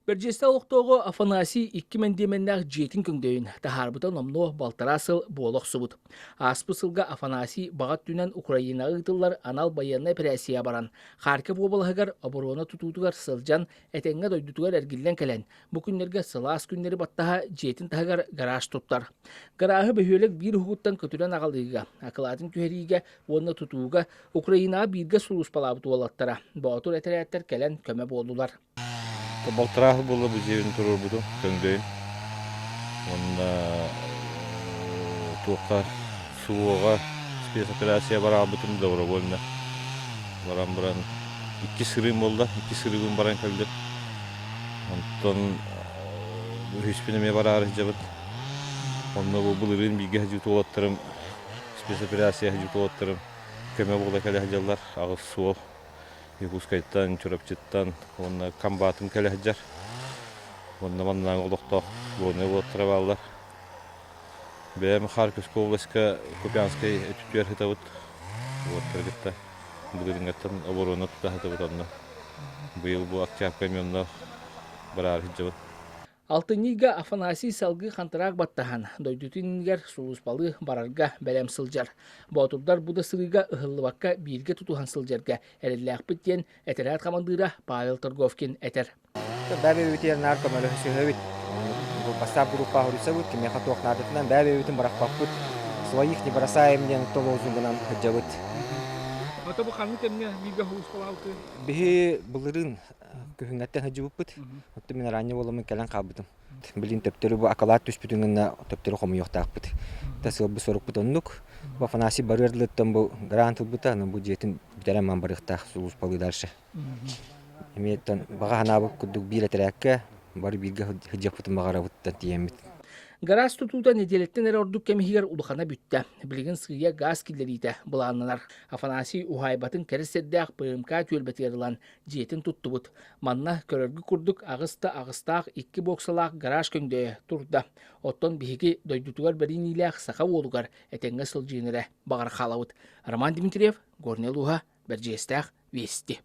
Бэрдьиэстээх олохтооҕо Афанасий икки мэндиэмэннээх дьиэтин көҥдөйүн таһаарбыта номнуо балтараа сыл буола охсубут. Ааспыт сылга Афанасий баҕа өттүнэн Украинаҕа ыытыллар анал байыаннай эпэрээссийэ баран, Харьков уобалаһыгар оборуона тутуутугар сылдьан, этэҥҥэ дойдутугар эргиллэн кэлэн, бу күннэргэ сылаас күннэри баттаһа дьиэтин таһыгар гараж туттар. Гарааһы бөһүөлэк биир уһугуттан көтүрэн аҕалыыга, акылаатын түһэриигэ уонна тутууга Украинаҕа бииргэ сулууспалаабыт уолаттара Боотур этэрээттэр кэлэн көмө буоллулар. Балтараа сыл буолла бу дьиэбин туруорбутум, көҥдөйүн. Уонна туохха СВО-ҕа спецоперация бараабытым добровольно. Баран баран икки сырыым буолла, икки сырыыбын баран кэллим. Онтон үһүспүн эмиэ бараары сылдьабын. Онно бу былырыын бииргэ сылдьыбыт уолаттарым, спецоперация сылдьыбыт уолаттарым көмө буола кэлэ сылдьаллар. Аҕыс суол. Якутскайтан, Чурапчыттан уонна комбатым кэлэ сылдьар. Уонна маннааҥы олохтоох горнай уолаттара бааллар. Бэйэм Харьковскай областька Купянскай өттүгэр сытабыт. Уолаттары кытта былырыыҥҥаттан оборона тута сытабыт онно. Быйыл бу Октябрь камионнаах бараары сылдьабыт. Алтынньыга Афанасий салгыы хантараак баттаһан, дойдутун иннигэр сулууспалыы барарга бэлэм сылдьар. Боотурдар бу да сырыыга ыһыллыбакка бииргэ тутуһан сылдьарга эрэллээхпит диэн этэрээт хамандыыра Павел Торговкин этэр. Бэйэ-бэйэбитигэр наар көмөлөһүсүһэбит. Бастаап группа хоруйсабыт, кимиэхэ туох наадатынан бэйэ-бэйэбитин бырахпаппыт. Своих не бросаем диэн лозунгунан сылдьабыт. Ата бу ханнык кэмҥэ бииргэ сулууспалаабытый? Биһи былырыын Күһүҥҥэттэн сылдьыбыппыт. Оттон мин араанньа буоламмын кэлэн хаалбытым. Билин төптөрү бу акылаат түспүтүн гына төптөрү хомуйуохтаахпыт. Та сыалбыт сорукпут оннук. Бу Афанасий барыар дылыттан бу грант ылбыта, аны бу дьиэтин бүтэрэн маан барыахтаах сулууспалыы дальше. Эмиэ баҕа санаабыт курдук биир этэрээккэ бары бииргэ сылдьыахпытын баҕарабыттан тиийэммит. Гараас тутуута нэдиэлэттэн эрэ ордук кэм иһигэр улахана бүттэ. Билигин сыыйа гаас киллэриитэ былааннанар. Афанасий уһаайбатын кэрэ сирдээх ПМК түөлбэтигэр ылан дьиэтин туттубут. Манна көрөргү курдук аҕыс да аҕыстаах икки боксалаах гараж көҥдөйө турда. Оттон биһиги дойдутугар бэриниилээх саха уолугар этэҥҥэ сылдьыыны эрэ баҕар хаалабыт. Роман Дмитриев, Горнай улууһа, Бэрдьигэстээх, Вести.